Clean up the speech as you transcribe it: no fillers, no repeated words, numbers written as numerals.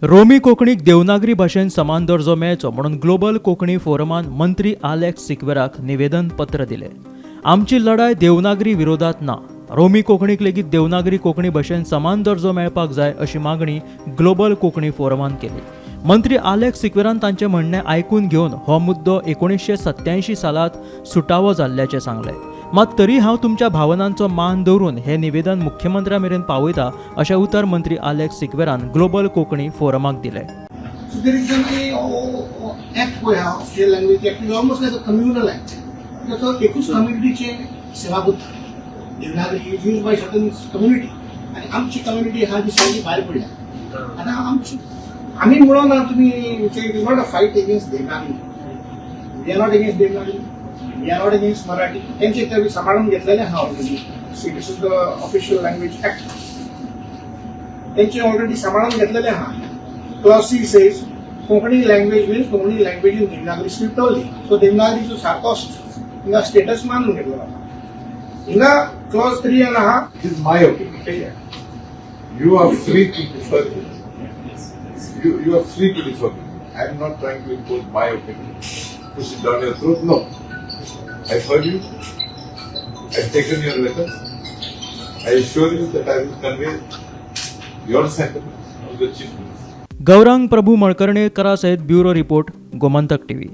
रोमी कोंकणीक देवनागरी भाशेन समान दर्जो मेळचो म्हणून ग्लोबल कोंकणी फोरमान मंत्री आलेक्स सिक्वेराक निवेदन पत्र दिलें. आमची लढाय देवनागरी विरोधात ना, रोमी कोंकणीक लेगीत देवनागरी कोंकणी भाशेन समान दर्जो मेळपाक जाय अशी मागणी ग्लोबल कोंकणी फोरमान केली. मंत्री आलेक्स सिक्वेरान तांचें म्हणणें आयकून घेवन हो मुद्दो 1987 सालांत सुटावो जाल्ल्याचें सांगलें. मात तरी हांव तुमच्या भावनांचो मान दवरून हें निवेदन मुख्यमंत्र्या मेरेन पावयता अशें उतर मंत्री आलेक्स सिक्वेरान ग्लोबल कोंकणी फोरमाक दिलें. So there is an act पळय आहा, official language act is almost like a communal act. तो एकूच कम्युनिटीचे सेवा उरता. Devanagari is used by certain community आनी आमची कम्युनिटी आहा ती सारकी भायर पडल्या. आतां आमची आमी म्हणून ना तुमी, it is not a fight against Devanagari. We are not against Devanagari, we are not against Marathi. तेंचे ते सांबाळून घेतलेले आहा already. See, this is the Official Language Act. तेंचे ऑलरेडी सांबाळून घेतलेले आहा. Clause C says Konkani language means Konkani language in Devanagari script only. So देवनागरीचो सारको हिंगा स्टेटस मानून घेतलेलो आहा. हिंगा क्लॉज थ्री आहा. It is my opinion. You are free to differ with me. You are free to differ with me. I am not trying to impose my opinion, push it down your throat. No. I've heard you. I've taken your letters. I assure you that I will convey your sentiments to the Chief Minister. Gaurang Prabhu मळकर्णेकरा सयत bureau report, Gomantak TV.